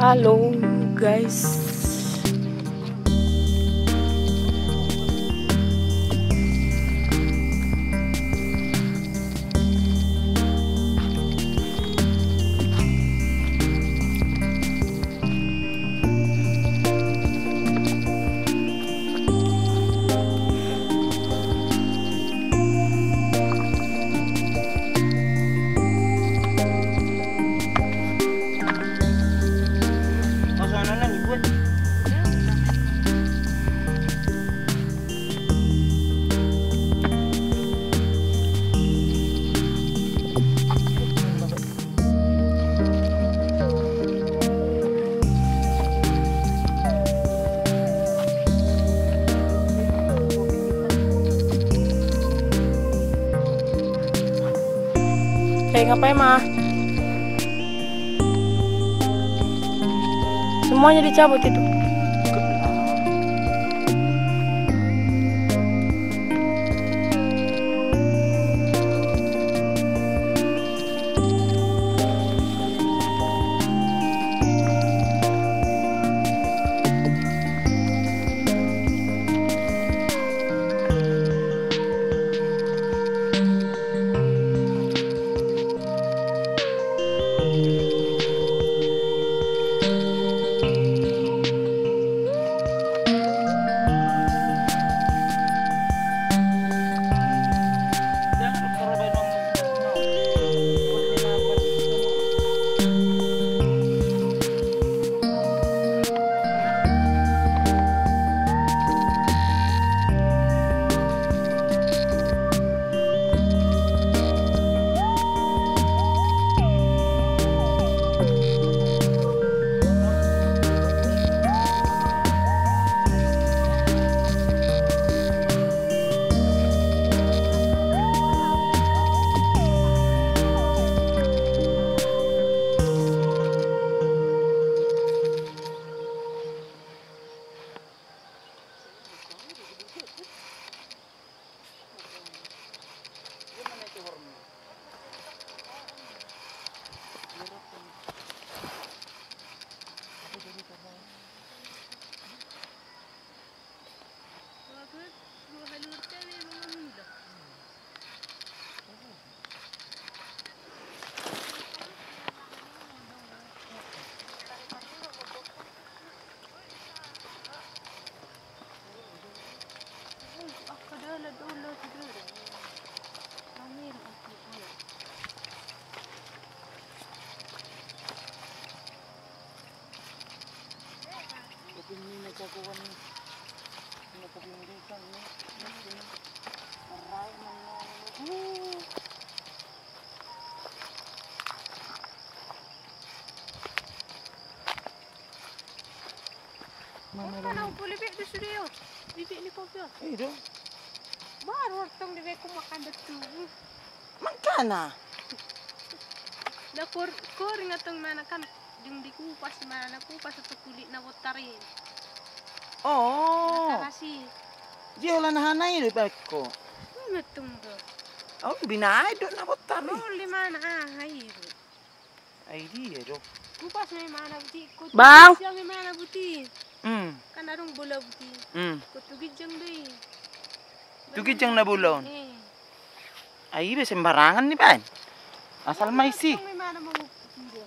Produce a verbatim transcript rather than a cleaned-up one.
Halo, guys. Eh, ngapain, Ma? Semuanya dicabut itu. Mana? Mana? Bibit ni kopi. Iya dong. Baru tong di beko makan betul. Mangkana. Dapur koring tong mana kan. Dung dikupas mana, kupas atau kulit na botar i. Oh. Dia olah na hana i do beko. Metung do. Oh, binae do na botar i. Oh, lima na ah, hai. Ai dia do. Kupas mai mana buti. Bang. Siang mai mana buti. Hmm. Kan adong bola buti. Hmm. Kutu ginjang do i. Tu ginjang na bola on. Eh. Ai be sembarangan ni baen. Asal mai si. Siang mai mana mau buti do.